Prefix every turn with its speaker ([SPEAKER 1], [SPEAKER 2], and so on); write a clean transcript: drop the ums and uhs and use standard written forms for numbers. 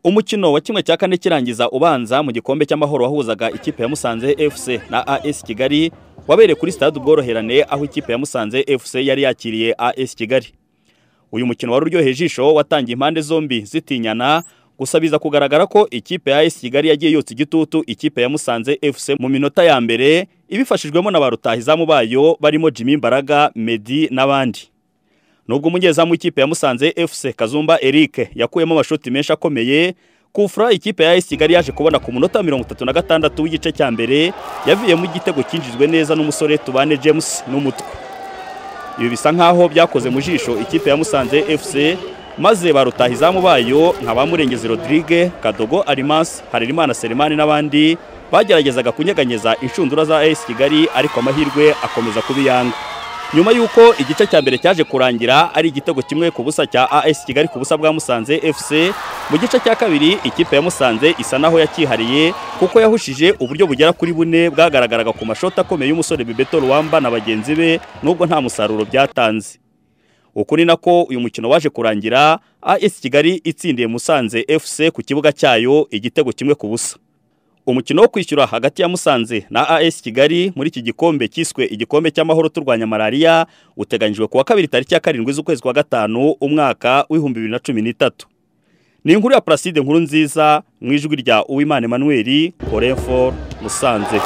[SPEAKER 1] Umukino wa 1/4 kirangiza ubanza mu gikombe cy'amahoro wahuzaga ikipe ya Musanze FC na AS Kigali wabereye kuri stade Ubworoherane, aho ikipe ya Musanze FC yari yakiriye AS Kigali. Uyu mukino wari uryoheje ijisho, watangiye impande zombi zitinyana, gusa biza kugaragara ko ikipe ya AS Kigali yagiye yotsa igitutu ikipe ya Musanze FC mu minota ya mbere, ibifashijwemo na ba rutahizamu bayo barimo Jimmy Mbaraga, Meddy n'abandi. Nubwo umunyezamu w'ikipe ya Musanze FC Kazumba Eric yakuyemo amashoti menshi akomeye, kufra ikipe ya AS Kigali yaje kubona ku munota 36 w'igice cya mbere yaviyemo igitego cyinjijwe neza n'umusore Tubane James n'umutwe. Ibi bisa nkaho byakoze mu jisho ikipe ya Musanze FC, maze ba rutahizamu bayo nka ba Murengezi Rodrigue, Kadogo Arimas, Harerimana Selemani n'abandi bageragezaga kunyeganyeza inshundura za AS Kigali, ariko amahirwe akomeza kubiyanga. Nyuma yuko igice cya mbere cyaje kurangira ari igitego 1-0 cya AS Kigali ku busa bwa Musanze FC, mu gice cya kabiri ikipe ya Musanze isa naho yakihariye, kuko yahushije uburyo bugera kuri bune bwagaragaraga ku mashoti akomeye y'umusore Bebeto Luwamba na bagenzi be, nubwo nta musaruro byatanze. Uku ni nako uyu mukino waje kurangira AS Kigali itsindiye Musanze FC ku kibuga cyayo igitego 1-0. Umukino wo kwishyura hagati ya Musanze na AS Kigali muri iki gikombe cyiswe igikombe cy'amahoro turwanya malaria uteganyijwe kuwa kabiri tariki ya 7 z'ukwezi kwa 5 umwaka w'ibihumbi 2013. Ni inkuru ya Placide Nkurunziza mu ijwi rya Uwimana Emmanuel, Orinfor, Musanze.